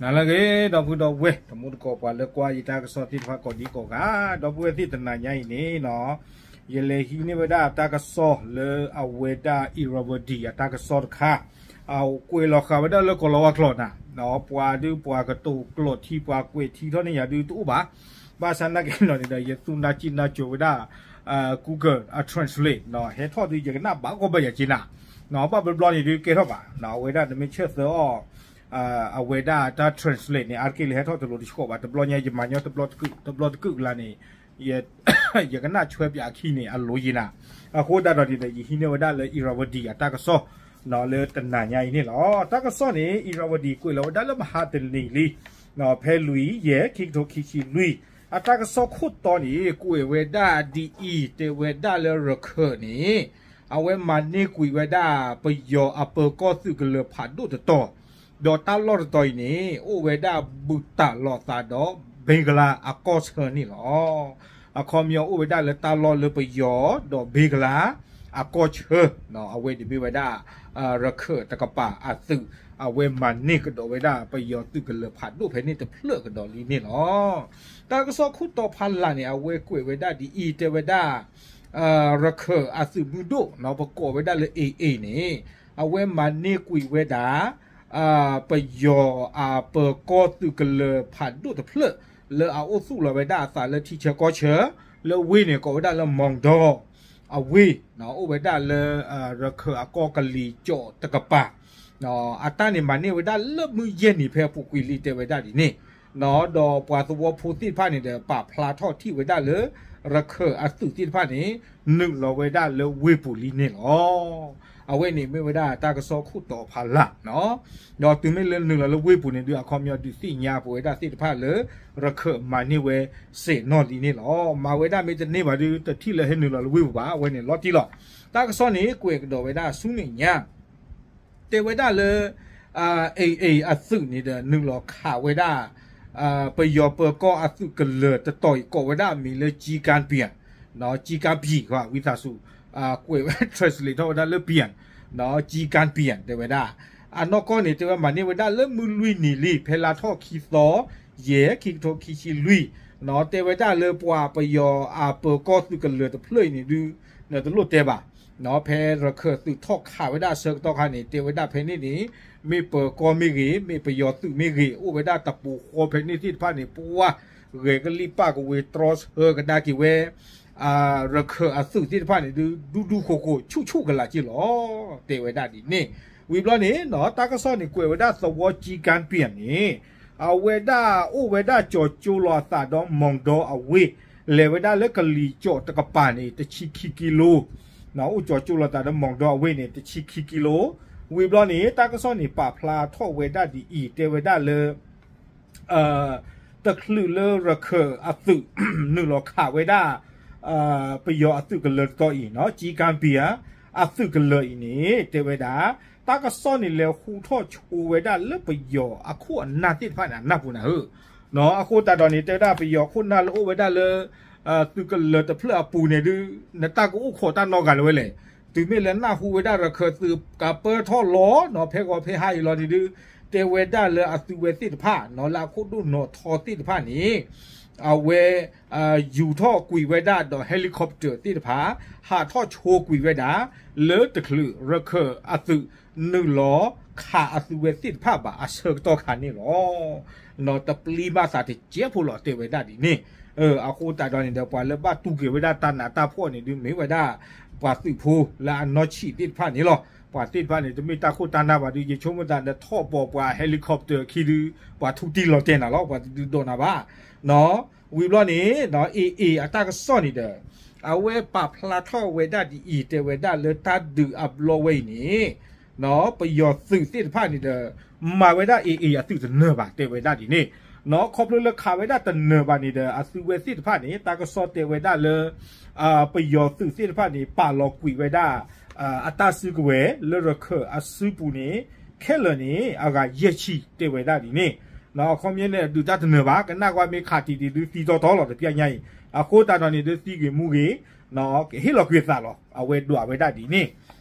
နၤလၢအဂ့ၤ ဒီပုၢ်ဒီဝဲၢ် တံၤသကိးပှၤလၢကွၢ်ယတၢ်ကစီၣ်သ့ၣ်တဖၣ်ကိးဒံကိးဂၤ, ဒီပုၢ်ဝဲၢ်သ့ၣ်တနၤညါအံၤန့ၣ်နီၤ, ယလဲၤဟံးန့ၢ်ဝဲဒၣ်တၢ်ကစီၣ်လၢအဝဲဒၣ် Irrawaddy အတၢ်ကစီၣ်တခါ, အကွဲးလီၤဃာ်ဝဲဒၣ်လၢကိၤလၤဝါကျိာ်နၤ, ပှၤဒုးပှၤကတိၤကျိးထံ ပှၤကွဲးထံထီၣ်န့ၢ်ယၤဒုးတအိၣ်ဘၣ်, ဘၣ်ဆၣ်နာ်က့နီၤန့ၣ်ဒီး ယသူနၢ်စံၣ်နၢ်စၢၤဝဲဒၣ် Google အ translate နီၤ ဟဲထီၣ်ဒုးယကနၣ်ဘၣ်ကီဘၣ်ယၤက့နၤ, ဘၣ်ဘျီဘျီန့ၣ်ဒုးကဲထီၣ်ဘၣ်, အဝဲဒၣ်နမ့ၢ်ဆၢသၢအီၤ အဝဲဒၣ်တၢ် translate န့ၣ် အါတက့ၢ်လၢဟဲထီၣ်တလိၤတဆှီဘၣ်, တဘျီညါယမၤညီတဘျီတကုာ်လၢ်လၢ်န့ၣ်, ယကနၣ်ဆွဲပၠးအခံန့ၣ် အလိၤယံၤနၤ, အဃိသတးဒီးန့ၣ်ဒီး ယဟံးန့ၢ်ဝဲဒၣ်လၢ Irrawaddy အတၢ်ကစီၣ် လၢတနၤညါအံၤန့ၣ်လီၤ. တၢ်ကစီၣ်န့ၣ် Irrawaddy ကွဲးလီၤဝဲဒၣ်လၢမဟါတနံၤလံ, ဖဲလွံၢ်ယဲၢ် ခံကထိခံဆံလွံၢ်, အတၢ်ကစီၣ်ခိၣ်တီန့ၣ် ကွဲးဝဲဒၣ်ဒ်အံၤ, တဲဝဲဒၣ်လၢရခၢၣ်န့ၣ် အဝဲမၤန့ၢ်ကွံာ်ဝဲဒၣ် ပယီၤအပၢၤကီၢ်သုးကလၢၤဖးဒိၣ်တတီၤ, ဒီးတၢ်လီၢ်တတီၤအံၤန့ၣ် အိၣ်ဝဲဒၣ်ဘူးတံၢ်လိာ်သးဒီး ဘ့ကလါအကီၢ်ဆၢန့ၣ်လီၤ. အခီပညီအိၣ်ဝဲဒၣ်လၢတၢ်လီၢ်လၢပယီၤဒီးဘ့ကလါအကီၢ်ဆၢ, အဝဲန့ၣ်မ့ၢ်ဝဲဒၣ် ရခၢၣ်တကပၤအသုး, အဝဲမၤန့ၢ်ကဒီးဝဲဒၣ်ပယီၤသုးကလၢၤဖးဒိၣ်ဖဲန့ၣ်တဖျၢၣ်ကဒီးလံန့ၣ်လီၤ. တၢ်ကစီၣ်ခိၣ်တီဖးလၢ်န့ၣ် အဝဲကွဲးဝဲဒၣ်ဒ်အံၤ, တဲဝဲဒၣ် ရခၢၣ်အသုးမုၢ်ဒိၣ် ပကိးဝဲဒၣ်လၢ AA န့ၣ် အဝဲမၤန့ၢ်ကွံာ်ဝဲဒၣ် ပယီၤအပၢၤကီၢ်သုးကလၢၤဖးဒိၣ်တဖျၢၣ် လၢအအိၣ်သူၣ်လီၤဝဲဒၣ်အသးလၢထံဆၢကီၢ်ဆၢ, လၢဝ့ၢ်န့ၣ်ကိးဝဲဒၣ်လၢ မီၣ်ဒီ အဝ့ၢ်, အိၣ်ဝဲဒၣ်လၢ ရခၢၣ်အကီၢ်ကလံၤကၠီၣ်တကပၤ, အတၢ်န့ၣ်မၤန့ၢ်ဝဲဒၣ်လၢမုၢ်ယဲၢ်နံၤဖဲအပူၤကွံာ်လံ တဲဝဲဒၣ်ဒ်န့ၣ်, ဒီးပှၤသဝီဖိသ့ၣ်တဖၣ်န့ၣ်ဒီး ပာ်ဖျါထီၣ်ထံၣ်ဝဲဒၣ်လၢ ရခၢၣ်အသုးသ့ၣ်တဖၣ်န့ၣ် နုာ်လီၤဝဲဒၣ်လၢဝ့ၢ်ပူၤလံန့ၣ်လီၤ. အဝဲန့ၣ်မ့ၢ်ဝဲဒၣ်တၢ်ကစီၣ်ခိၣ်တီဖးလၢ်, ဒီးတုၤမ့ၢ်လၢနုာ်လီၤလၢဝ့ၢ်ပူၤန့ၣ်ဒုး အခီပညီဒုးသ့ၣ်ညါပဝဲဒၣ်သ့ၣ်တဖၣ်လၢ ရခၢၣ်မၤန့ၢ်ဝဲစဲးနီၣ်လံန့ၣ်လီၤ. မၤဝဲဒၣ်မ့ၢ်တန့ၢ်ဘၣ်ဒုး တထံၣ်လၢဟဲနုာ်လီၤလၢဝ့ၢ်ပူၤဘၣ်, အဝဲန့ၣ်လီၤတံၢ်လီၤ. တၢ်ကစီၣ်န့ၣ်ကွဲးကဒီးဝဲဒၣ်ဆူမဲာ်ညါ တဲဝဲဒၣ်လၢ AA အသုးန့ၣ်ဒီး နုာ်လီၤခးဝဲဒၣ် ပယီၤပၢၤကီၢ်အသုးကလၢၤတတီၤအံၤ ကိးဝဲဒၣ်အမံၤလၢ ကၠံကၣ်ပံၣ်, ကၠံကၣ်ပံၣ် ဝံသးစူၤ ကွဲးဝဲ translate ထီၣ်ဝဲဒၣ်လၢပံၣ်, ကၠံကၣ်ပံၣ် တဲဝဲဒၣ်, အနီၢ်ကီၢ်န့ၣ် တဲဝဲမၤန့ၢ်ဝဲဒၣ်လၢမုၢ်လွံၢ်နံၤလံ ဖဲလါထီၣ်ခံသီ ယဲၢ် ခံကထိခံဆံလွံၢ်, တဲဝဲဒၣ်လၢပှၤပယီၤအပၢၤကီၢ်သုးကလၢၤတဖျၢၣ်အံၤန့ၣ်ဒုး နတလိၣ်တဲဘၣ် ဖဲရခၢၣ်သုးထီၣ်ခးဝဲဒၣ်အဆၢကတီၢ်ခါန့ၣ် တဲဝဲဒၣ်ဖဲန့ၣ်န့ၣ် မ့ၢ်ပၢၤကီၢ်မ့ၢ်ဂ့ၤ မ့ၢ်ပယီၤသုးမ့ၢ်ဂ့ၤ အိၣ်ဝဲဒၣ်တပူၤဃီဖဲန့ၣ်သ့ၣ်တဖၣ်န့ၣ် ပှၤ ဂဲၤကလံၣ်ပၣ်ကဝ့ၤတြီဆၢကဒါက့ၤဝဲ ရခၢၣ်အသုးသ့ၣ်တဖၣ်န့ၣ်ဒုး ဒူဒူဃိးဃိး ဆူၣ်ဆူၣ်ကလာ်က့လီၤ တဲဝဲဒၣ်ဒ်န့ၣ်. ဝံၤဘျီန့ၣ် တၢ်ကစီၣ်န့ၣ် ကွဲးဝဲဒၣ်သဝီ ကၠံကၣ်ပံၣ်န့ၣ် အဝဲဒၣ်အိၣ်ဝဲဒၣ်ကၠီၤကၠိလီၤအသးဒီးမီၣ်ဒီအဝ့ၢ် လဲၤဝဲဒၣ်လၢကလံၤကၠီၣ်တကပၤန့ၣ် တဆံခံကံလိ အိၣ်ကၠီၤကၠိလီၤသးဒီးမီၣ်ဒီအဝ့ၢ်န့ၣ် တဆံခံကံလိ. ဝံၤဘျီန့ၣ် တၢ်ကစီၣ်န့ၣ် ပာ်ဖျါထီၣ်ဝဲဒၣ်ဒ်အံၤ တဲဝဲဒၣ်လၢ တချုးလၢရခၢၣ်အသုး နုာ်လီၤခးဝဲဒၣ် ပယီၤအသုးကလၢၤတတီၤအံၤ ကၠံကၣ်ပံၣ် အသုးကလၢၤအံၤန့ၣ် တဲဝဲဒၣ် တၢ်ကစီၣ်န့ၣ်လဲၤဟူထီၣ်ဆိဝဲဒၣ်လၢပယီၤအခိၣ်အနၢ်သ့ၣ်တဖၣ်န့ၣ် အနၢ်ပူၤနၤဧၢ အဃိသတးဒီးန့ၣ် တဲဝဲဒၣ်ပယီၤခိၣ်နၢ်လၢအိၣ်ဝဲဒၣ်လၢ သုးကလၢၤတဖျၢၣ်အပူၤန့ၣ်ဒုး နတၢ်ကအိၣ်ခိးတၢ်နီတဂၤလၢၤဝဲလဲၣ်. တုၤမ့ၢ်လၢနၢ်ဟူဝဲဒၣ်ရခၢၣ်သုးကပၢထီၣ်လီၤ ဖဲဂီၤဖဲဟါအံၤလီၤန့ၣ်ဒုး တဲဝဲဒၣ်လၢအသုဝဲသ့ၣ်တဖၣ် လၢအခိၣ်ဒိၣ်နီၣ်ထီသ့ၣ်တဖၣ်န့ၣ် အဝဲ ယူၤထီၣ်ကွံာ်ဝဲဒၣ်ဒီး helicopter သ့ၣ်တဖၣ် ဟးထီၣ်ဆိကွံာ်ဝဲဒၣ် လၢတချုးရခၢၣ်အသုး နုာ်လီၤခးအသုဝဲသ့ၣ်တဖၣ်ဘၣ်အဆၢကတီၢ်ခါန့ၣ်လီၤ. တပျံၤဘၣ်သးတစဲးဖိလီၤ တဲဝဲဒၣ်ဒ်န့ၣ်. အဃိသတးဒီးန့ၣ်ဒီး ပှၤလၢဘၣ်တူၢ်က့ၤဝဲဒၣ်တၢ်နးတၢ်ဖှီၣ်န့ၣ်ဒုး မ့ၢ်ဝဲဒၣ် ပှၤသုးဖိလၢအနီၢ်ဆံးသ့ၣ်တဖၣ်န့ၣ်လီၤ. ပှၤသ့ၣ်တဖၣ်န့ၣ် တမ့ၢ်တၢ်ခိၣ်တၢ်နၢ်ဘၣ်ဒုး ယဆိကမိၣ်သးဒီးထီၣ်ပိာ်ပှၤ helicopter ခံဒုး ပှၤထူတံၢ်လီၤတဲာ်နၤလီၤ ပှၤတဒုးဒိးနၤဘၣ်. ဝံၤဘျီန့ၣ် AA အတၢ်ကစီၣ်န့ၣ်ဒီး အဝဲပာ်ဖျါထီၣ်ဝဲဒၣ်ဒ်အံၤ တဲဝဲဒၣ်လၢတၢ်ဒုးအဘျီဝဲအံၤန့ၣ် ပယီၤသုးသ့ၣ်တဖၣ်န့ၣ်ဒီး မၤဝဲဒၣ် AA အသုးတနၢၤဘၣ် တဲဝဲဒၣ်ဒ်န့ၣ်. ခီဖျိလၢခးဝဲဒၣ်တနၢၤဘၣ်န့ၣ်ဒီး အသုဝဲသ့ၣ်တဖၣ်န့ၣ် တၢ်ကစီၣ်တဲဝဲဒၣ်လၢ ပယီၤသုးသ့ၣ်တဖၣ်န့ၣ် ပာ်လီၤကွံာ်ဝဲဒၣ် အတၢ်စုကဝဲၤလၢရခၢၣ်အစုပူၤန့ၣ် ခဲလၢာ်န့ၣ် အဂၤယဲၢ်ဆံ တဲဝဲဒၣ်ဒ်န့ၣ်. အခီပညီန့ၣ် ဒုးတၢ်တနၢၤဘၣ် ကနၣ်ကွၢ်မ့ၢ်ခးတံၢ်တံၢ်ဒုးသံတီတီလီၤ တပျၢ်ညါအံၤ အဃိသတးဒီးန့ၣ်ဒုးသံဂ့ၤမူဂ့ၤ ကဟ့ၣ်လီၤကွံာ်အသးလီၤ အဝဲဒွးဝဲဒၣ်ဒ်န့ၣ်.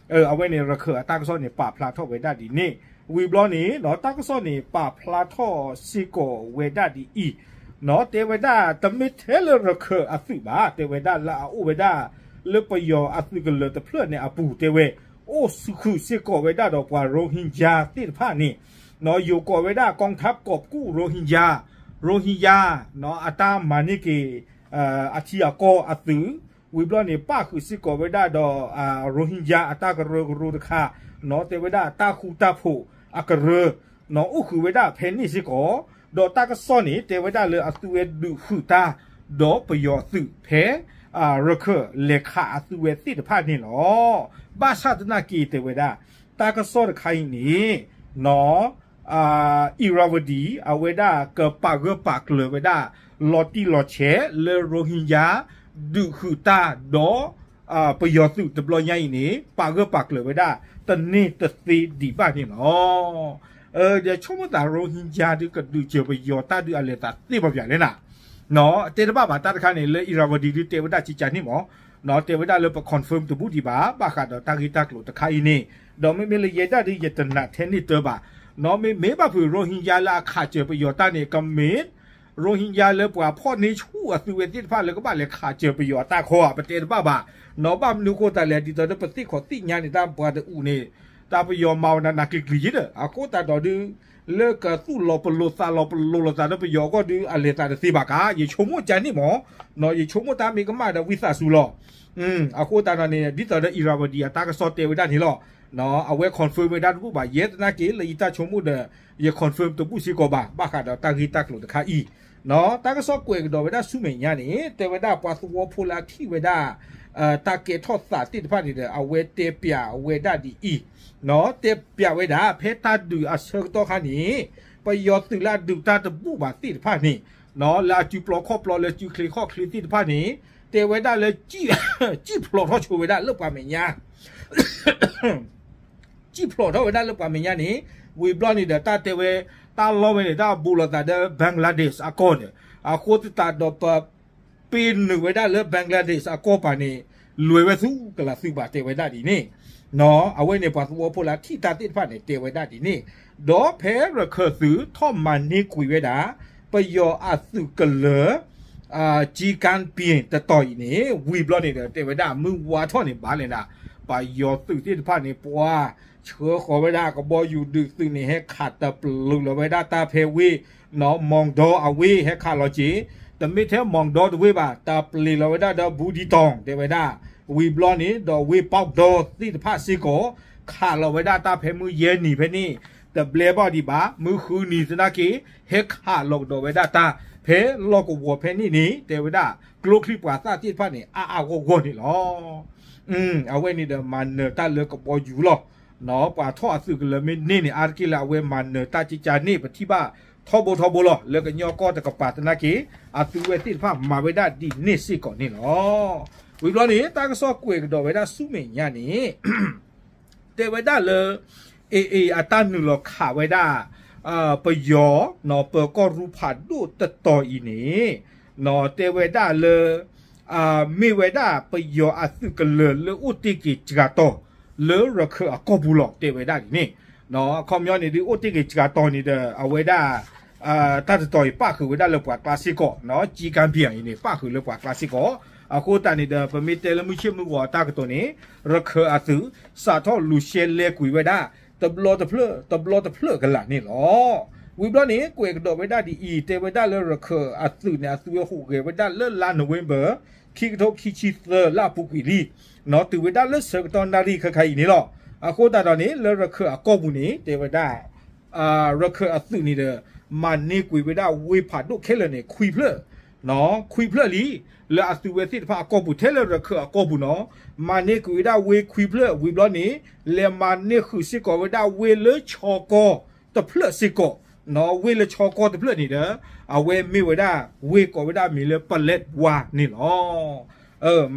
အဝဲန့ၣ်ရခၢၣ်အတၢ်ကစီၣ်န့ၣ် ပာ်ဖျါထီၣ်ဝဲဒၣ်ဒ်န့ၣ်, ဝံၤဘျီန့ၣ် တၢ်ကစီၣ်န့ၣ် ပာ်ဖျါထီၣ်စ့ၢ်ကီးဝဲဒၣ်ဒ်အံၤ, တဲဝဲဒၣ် တမ့ၢ်ထဲလၢရခၢၣ်အသုးဘၣ်, တဲဝဲဒၣ်လၢအအိၣ်ဝဲဒၣ် လၢပယီၤအသုးကလၢၤတဖျၢၣ်န့ၣ်အပူၤ တဲဝဲ အိၣ်ဃုာ်စ့ၢ်ကီးဝဲဒၣ်ဒီးပှၤရိဟ့ကၠါသ့ၣ်တဖၣ်န့ၣ်, ယိၤကိးဝဲဒၣ် กองทัพกอบกู้โรฮิงญา, ရိဟ့ကၠါ အတၢ်မၤန့ၢ်က့ၤ အထံအကီၢ်အသုး, ဝံၤဘျီန့ၣ် ပၣ်ဃုာ်စ့ၢ်ကီးဝဲဒၣ်ဒီး ရိဟ့ကၠါအတၢ်ကရၢကရိတခါ, တဲဝဲဒၣ်တၢ်ဃူတၢ်ဖိးအကရၢ အိၣ်ဃုာ်ဝဲဒၣ်ဖဲန့ၣ်စ့ၢ်ကီး, ဒီးတၢ်ကစီၣ်န့ၣ် တဲဝဲဒၣ်လၢအသုဝဲဒုးဃုာ်တၢ် ဒီးပယီၤသုးဖဲ ရခၢၣ်လဲၤခးအသုဝဲသ့ၣ်တဖၣ်န့ၣ်လီၤ. ဘၣ်ဆၣ်သနာ်က့ တဲဝဲဒၣ် တၢ်ကစီၣ်တခါအံၤန့ၣ် အံၤရၤဝဒံ အဝဲဒၣ်ကပာ်ဂၢၢ်ပာ်ကျၢၤဝဲဒၣ် လီၤတံၢ်လီၤဆဲးလၢရိဟ့ကၠါ ဒုးဃုာ်တၢ်ဒီး ပယီၤသုးတဘျီညါအံၤန့ၣ် ပာ်ဂၢၢ်ပာ်ကျၢၤဝဲဒၣ် တန့ၢ်တသ့ဒံးဘၣ်န့ၣ်လီၤ. ဒီးဆိကမိၣ်သး ရိဟ့ကၠါဒုးကဒုးစၢၤပယီၤတၢ်ဒုးအလဲၤသးသ့ပှၤပၠးလဲၣ်နၤ, တဲတဘၣ်ဘၣ် တၢ်တခါန့ၣ် လၢအံၤရၤဝဒံဒုးတဲဝဲဒၣ်ကကန့ၣ်မး, တဲဝဲဒၣ်လၢပ confirm တဘူၣ်ဒံးဘၣ် ဘၣ်ဃးဒီးတၢ်ဂ့ၢ်တၢ်ကျိၤတခါအံၤန့ၣ်, ဒီးမ့မ့ၢ်လၢယဲဒၣ်ဒုး ယတနာ်ထဲန့ၣ်တၢ်ဘၣ်, မ့မ့ၢ်ဘၣ်ဖုး ရိဟ့ကၠါလၢအခးစၢၤပယီၤတၢ်န့ၣ် ကမ့ၢ် ရိဟ့ကၠါလၢပှၤဖီၣ်န့ၢ်ဆူၣ်အသုဝဲသ့ၣ်တဖၣ်လၢကဘၣ်လဲၤခးစၢၤပယီၤအတၢ်ခီဧါ ပတဲတဘၣ်ဘၣ်, ဘၣ်မနုၤအဃိသတးလဲၣ် ဒ်သိးဒီးပသ့ၣ်ခီၣ်သ့ၣ်ညါန့ၣ် တၢ်ပှၤတအူၣ်န့ၣ် တၢ်ပယီၤမၤဝဲဒၣ်နးကျံၤကျံၤယ့ဒီး အဃိသတးဒီးဒုး လၢကသူၣ်လီၤပလိာ်သးလီၤပလိာ်လိာ်သးဒီးပယီၤအဂီၢ်ဒုး အလဲၤသးတသ့ဘၣ်ကါ ယဆိကမိၣ်ကန့ၣ်မး, ယဆိကမိၣ်တၢ်မ့ၢ်ကမၣ်ဒီးဝံသးစူၤလီၤ. အဃိသတးဒီးန့ၣ် ဒ်သိးဒီးအံၤရၤဝဒံအတၢ်ကစီၣ်တဲဝဲဒၣ်န့ၣ်လီၤ. အဝဲ confirm ဝဲဒၣ်တဘူၣ်ဘၣ် ယဲသနာ်က့ လၢယတၢ်ဆိကမိၣ်ဒီး ယ confirm တဘူၣ်စ့ၢ်ကီးဘၣ် ဘၣ်ဃးဒီးတၢ်ဂ့ၢ်တၢ်ကျိၤတခါအံၤ, တၢ်ကစီၣ်ကွဲးကဒီးဝဲဒၣ်ဆူမဲာ်ညါန့ၣ် တဲဝဲဒၣ်ပှၤသဝီဖိလၢအထံၣ်ဝဲဒၣ် တၢ်ကဲထီၣ်သးသ့ၣ်တဖၣ်န့ၣ်ဒီး အဝဲတဲပျးဝဲဒၣ်ဒ်အံၤ, တဲပျးဝဲဒၣ် ဖဲတၢ်ဒုးအဆၢကတီၢ်ခါန့ၣ် ပယီၤသုးလၢအဒုးတၢ်တဘူၣ်ဘၣ်သ့ၣ်တဖၣ်န့ၣ် လၢအစုပျီခီၣ်ပျီလၢစုချ့ခီၣ်ချ့သ့ၣ်တဖၣ်န့ၣ် တဲဝဲဒၣ်လၢ စံၣ်ဖျိးထီၣ်ဆိဝဲဒၣ်လၢပှၤမဲာ်ညါ စံၣ်ဖျိးထီၣ်ဝဲဒၣ်လၢပှၤမဲာ်ညါန့ၣ် ဝံၤဘျီန့ၣ်ဒီး တၢ်တဲဝဲ တၢ်လီၢ်ဝဲန့ၣ် တၢ်ဘူးလိာ်သးဒီး Bangladesh အကီၢ်န့ၣ် အဃိသတးဒီးပ ပ့ၤနုာ်ဝဲဒၣ်လၢ Bangladesh အကီၢ်ပၤန့ၣ် လဲၤဝဲဆူကလၤသုးဘၣ် တဲဝဲဒၣ်ဒ်န့ၣ်, အဝဲန့ၣ်ပှၤသဝီဖိလၢအထံၣ်တၢ်သ့ၣ်တဖၣ်န့ၣ် တဲဝဲဒၣ်ဒ်န့ၣ်, ဒီးဖဲရခၢၣ်သုးထီၣ်မၤန့ၢ်ကွံာ်ဝဲဒၣ် ပယီၤအသုးကလၢၤ ကၠံကၣ်ပံၣ်တတီၤအံၤန့ၣ် ဝံၤဘျီန့ၣ်ဒီး တဲဝဲဒၣ်မုၢ်ဝါထီၣ်န့ၣ်ဘၣ်လဲၣ်ဒၣ် ပယီၤသုးသ့ၣ်တဖၣ်န့ၣ် ပှၤဆှၢဃီၤဝဲဒၣ်ကဘီယူၤဒုးသုးန့ၣ် ဟဲခးတပျုာ်လီၤဝဲဒၣ်တၢ်ဖဲဝ့ၢ် မီၣ်ဒီအဝ့ၢ် ဟဲခးလီၤက့ၤ, တမ့ၢ်ထဲမီၣ်ဒီတဝ့ၢ်ဘၣ် တၢ်ပျံၤလီၤဝဲဒၣ်ဒီး ဘူးဒံတီၢ် တဲဝဲဒၣ်, ဝံၤဘျီန့ၣ် ဒီးဝ့ၢ်ပီၣ်ဒီသ့ၣ်တဖၣ်စ့ၢ်ကီး ခးလီၤဝဲဒၣ်တၢ်ဖဲမုၢ်ယဲၢ်နံၤဖဲန့ၣ် တဘျဲဘၣ်ဒံးဘၣ် မုၢ်ဃုနံၤသနာ်က့ ဟဲခးလီၤကဒီးဝဲဒၣ်တၢ် ဖဲလီၢ်ကဝီၤဖဲန့ၣ်န့ၣ် တဲဝဲဒၣ် ကျိချံပှၤသၣ်သ့ၣ်တဖၣ်န့ၣ် အါအါဂီၢ်ဂီၢ်န့ၣ်လီၤ. အဝဲန့ၣ်ဒီးမၤနၢၤတၢ်လၢကဘီယူၤလီၤ. ပှၤထီၣ်အသုးကလၢၤမ့ၢ်န့ၢ်န့ၣ် အါတက့ၢ်လၢအဝဲမၤနၢၤတၢ်ကကန့ၣ် ပထံၣ်ဘၣ်ထီဘိထီဘိလီၤ. လၢကညီကီၢ်တကပၤသနာ်က့ အသုဝဲသ့ၣ်တဖၣ်မၤဝဲဒၣ်ဒ်န့ၣ်စ့ၢ်ကီးန့ၣ်လီၤ. ဝံၤဘျီန့ၣ် တၢ်ကစီၣ်ကွဲးကဒီးဝဲဒၣ်ဆူမဲာ်ညါန့ၣ် တဲဝဲဒၣ်လၢ AA အတၢ်နုာ်လီၤခးဝဲဒၣ် ပယီၤ ပၢၤကီၢ်ရူၢ်ဖးဒိၣ်တတီၤအံၤန့ၣ် တဲဝဲဒၣ်လၢ မ့ၢ်ဝဲဒၣ်ပယီၤအသုးကလၢၤလၢအိၣ်တ့ၢ်က့ၤစှၤတီၤ လၢရခၢၣ်အကီၢ်ပူၤလီၤ တဲဝဲဒၣ်ဒ်န့ၣ်. အခီပညီန့ၣ်ဒုး အိၣ်တ့ၢ်က့ၤစှၤတီၤန့ၣ်ဒီး အဝဲဒၣ် တၢ်တတီၤအံၤ ပၣ်ဃုာ်ဝဲဒၣ်လၢပှၤကျါစ့ၢ်ကီး, ကၠံကၣ်ပံၣ်အံၤန့ၣ် ပၣ်ဃုာ်လၢပှၤကျါစ့ၢ်ကီး. အဃိသတးန့ၣ်ဒီး ပမ့ၢ်တဲလၢမုၢ်ဆ့ၣ်မုၢ်ဂီၤအတၢ်ကတိၤန့ၣ် ရခၢၣ်အသုး စးထီၣ်လူၤရှဲလဲကွံာ်ဝဲဒၣ် တဘျီတဖျၢၣ် တဘျီတဖျၢၣ်ကလာ်န့ၣ်လီၤ. ဝံၤဘျီန့ၣ် ကွဲးကဒီးဝဲဒၣ်ဒ်အံၤ တဲဝဲဒၣ်လၢရခၢၣ်အသုးန့ၣ် အသုးဝဲဟူးဂဲၤဝဲဒၣ်လၢလါ November ခံကထိခံဆံသၢလၢအပူၤကွံာ်လံ, တုၤဝဲဒၣ်လၢဆၢကတီၢ်နၣ်ရံၣ်ခဲခါအံၤန့ၣ်လီၤ. အဃိသတးဒီးန့ၣ် လၢရခၢၣ်အကီၢ်ပူၤန့ၣ် တဲဝဲဒၣ် ရခၢၣ်အသုးန့ၣ်ဒီး မၤန့ၢ်ကွံာ်ဝဲဒၣ်ဝ့ၢ်ဖးဒိၣ်ခဲလၢာ်န့ၣ် ခွံဖျၢၣ်, ခွံဖျၢၣ်လံ, လၢအသုဝဲသ့ၣ်တဖၣ်အကီၢ်ပူၤ ထဲလၢရခၢၣ်အကီၢ်ပူၤနီၤ, မၤန့ၢ်ကွံာ်ဝဲဒၣ်ဝ့ၢ်ခွံဖျၢၣ် ဝံၤဘျီန့ၣ် လဲၤမၤန့ၢ်ဃုာ်စ့ၢ်ကီးဝဲဒၣ်ဝ့ၢ်လၢဆီကီၢ်တဖျၢၣ်စ့ၢ်ကီး, ဝ့ၢ်လၢဆီကီၢ်တဖျၢၣ်န့ၣ်ဒီး အဝဲမ့ၢ်ဝဲဒၣ် ဝ့ၢ်ကိးဝဲဒၣ်မံၤလၢပလဲးဝါန့ၣ်လီၤ.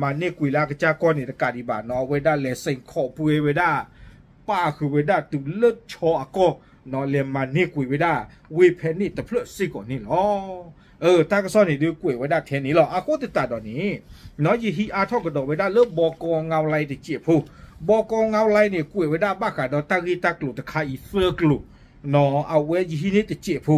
မၤန့ၢ်ကွံာ်လၢအကစၢ်ကီၢ်န့ၣ်တကးဒံးဘၣ်နီၤ, အဝဲဒၣ်လဲၤစ့ၢ်ခီးပှဲၤဝဲဒၣ် ပၣ်ဃုာ်ဝဲဒၣ်တုၤလၢဆီအကီၢ်နီၤ, လဲၤမၤန့ၢ်ကွံာ်ဝဲဒၣ် ဝ့ၢ်ဖဲန့ၣ်တဖျၢၣ်စ့ၢ်ကီးန့ၣ်လီၤ. တၢ်ကစီၣ်န့ၣ်ဒုးကွဲးဝဲဒၣ်ထဲန့ၣ်လီၤ. အဃိသတးဒီးန့ၣ် ယဟံးအါထီၣ်ကဒီးဝဲဒၣ်လၢဘီကီငါဝလံတစဲးဖိ, ဘီကီငါးလါန့ၣ် ကွဲးဝဲဒၣ်ဘၣ်ဃးဒီးတၢ်ဂ့ၢ်တၢ်ကျိၤတခါအံၤသၢကျိၤ, အဝဲယဟံးန့ၢ်တစဲးဖိ,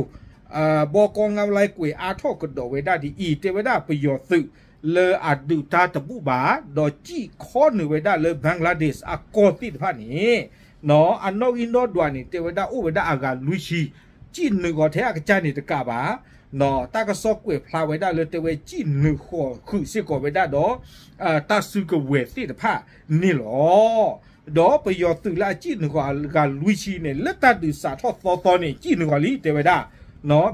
ဘီကီငါးလါကွဲးအါထီၣ်ကဒီးဝဲဒၣ်ဒ်အံၤ, တဲဝဲဒၣ်ပယီၤသုးလၢအဒုးတၢ်တဘူၣ်ဘၣ်, ဒီးစံၣ်ခီနုာ်ဝဲဒၣ်လၢ Bangladesh အကီၢ်သ့ၣ်တဖၣ်န့ၣ်, အနီၣ်ဂံၢ်နီၣ်ဒွးန့ၣ် တဲဝဲဒၣ်အိၣ်ဝဲဒၣ်အဂၤလွံၢ်ဆံ, စံၣ်နုာ်ဃီၤထဲအကစၢ်န့ၣ်တကးဘၣ် တၢ်ကစီၣ်ကွဲးဖျါဝဲဒၣ်လၢတဲဝဲစံၣ်နုာ်ဃီၤဃုာ်စ့ၢ်ကီးဝဲဒၣ်ဒီး တၢ်စုကဝဲၤသ့ၣ်တဖၣ်န့ၣ်လီၤ. ဒီးပယီၤသုးလၢအစံၣ်နုာ်ဃီၤအဂၤလွံၢ်ဆံန့ၣ် လၢတၢ်ဒုးစးထီၣ်သီသီန့ၣ် စံၣ်နုာ်ဃီၤလံ တဲဝဲဒၣ်,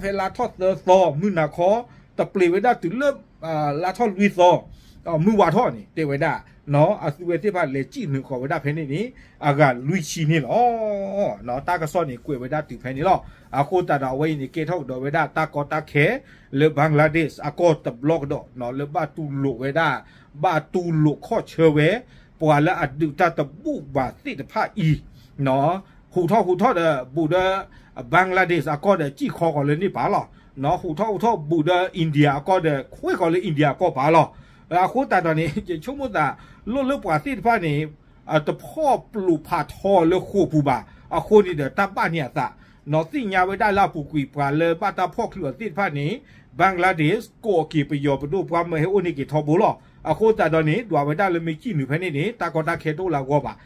ဖဲလါထီၣ်သၢသီ မုၢ်နၤခီ တပျ့ၤဝဲဒၣ်တုၤလၢ လါထီၣ်လွံၢ်သီ မုၢ်ဝးထီၣ်န့ၣ် တဲဝဲဒၣ်, အသုးဝဲသ့ၣ်တဖၣ်လဲၤစံၣ်နုာ်ဃီၤဝဲဒၣ်ဖဲန့ၣ်န့ၣ် အဂၤလွံၢ်ဆံန့ၣ်လီၤ. တၢ်ကစီၣ်န့ၣ်ကွဲးဝဲဒၣ်တုၤဖဲန့ၣ်လီၤ. အဃိသတးဒီးအဝဲအံၤန့ၣ် ကဲထီၣ်ကဒီးဝဲဒၣ်တၢ်ကီတၢ်ခဲ လၢ Bangladesh အကီၢ်တဘျီကဒီး လၢဘၣ်တူၢ်လိာ်ဝဲဒၣ်, ဘၣ်တူၢ်လိာ်ခီၣ်ဆၢဝဲ ပှၤလၢအဒုးတၢ်တဘူၣ်ဘၣ်သ့ၣ်တဖၣ်အံၤ ဟူးထီၣ်ဟူးထီၣ်ဒီး ဘူးဒီး Bangladesh အကီၢ်ဒီးစံၣ်ခီဃီၤလၢန့ၣ်ပၢ်လီၤ. ဟူးထီၣ်ဟူးထီၣ်ဘူးဒီး India အကီၢ်ဒီး ခွဲဃီၤလၢ India အကီၢ်ပၢ်လီၤ. အဃိသတးဒီးန့ၣ် ယဆိကမိၣ်သး လိၣ်လၢပှၤသ့ၣ်တဖၣ်န့ၣ် တဖီၣ်ပျိးဖးထီလၢဃိာ်ပူၤဘၣ်. အဃိန့ၣ်ဒီးတၢ်ဘၣ်န့ၢ်အသး သ့ၣ်ညါဝဲဒၣ်လၢအပူၤကွံာ် ပှၤလၢဘၣ်တၢ်ဖီၣ်ချုးအီၤသ့ၣ်တဖၣ်န့ၣ် Bangladesh ကိးက့ၤပယီၤပဒိၣ်ပှၤမၢဟဲအိၣ်န့ၢ်က့ၤထီဘိလီၤ. အဃိသတးဒီးန့ၣ် ဒွးဝဲဒၣ်လၢမ့ၢ်စံၣ်နုာ်ဖဲန့ၣ်န့ၣ် တၢ်ကီတၢ်ခဲတအိၣ်လၢအဂီၢ်ဘၣ်.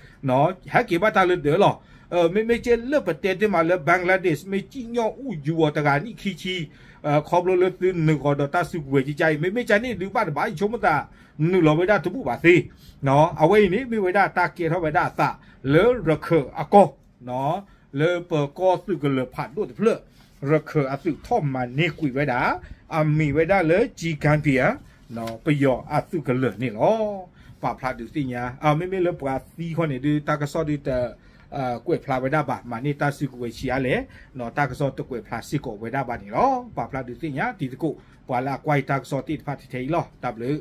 ဟဲက့ၤဘၣ်တၢ်လၢဒၢးလီၤ. မ့မ့ၢ်ကဲလၢပတဲတ့ၢ်မးလၢ Bangladesh မ့ၢ်စံၣ်ညီၣ်အူယူၤအီၤတဂၤနံၣ်ခံဆံ ခီဖျိလၢသုနုာ်ဃီၤဒီးတၢ်စုကဝဲၤကကါအံၤ မ့မ့ၢ်ကန့ၣ်ဒုးဘၣ်တဘၣ် ယဆိကမိၣ်သး နုာ်လီၤဝဲဒၣ်တဘူၣ်ဘၣ်သ့. အဝဲအံၤန့ၣ် မ့ၢ်ဝဲဒၣ်တၢ်ကဲထီၣ်ဝဲဒၣ်အသးလၢရခၢၣ်အကီၢ် လၢပကီၢ်သုးကလၢၤဖးဒိၣ်တဖျၢၣ် ရခၢၣ်အသုးထီၣ်မၤန့ၢ်ကွံာ်ဝဲဒၣ် အမံၤဝဲဒၣ်လၢ ကၠံကၣ်ပံၤ ပယီၤအသုးကလၢၤန့ၣ်လီၤ. ပာ်ဖျါဒုးသ့ၣ်ညါ မ့မ့ၢ်လၢပှၤသံခီန့ၣ်ဒုး တၢ်ကစီၣ်ဒုးတ ကွဲးဖျါဝဲဒၣ်ဘၣ် မၤန့ၢ်တၢ်စုကဝဲၤဆံးအါလဲၣ်, တၢ်ကစီၣ်တကွဲးဖျါစ့ၢ်ကီးဝဲဒၣ်ဘၣ်န့ၣ်လီၤ. ပာ်ဖျါဒုးသ့ၣ်ညါတံၤသကိး ပှၤလၢအကွၢ်ယတၢ်ကစီၣ်သ့ၣ်တဖၣ်ထဲထဲအံၤလီၤ. တၢ်ဘျုး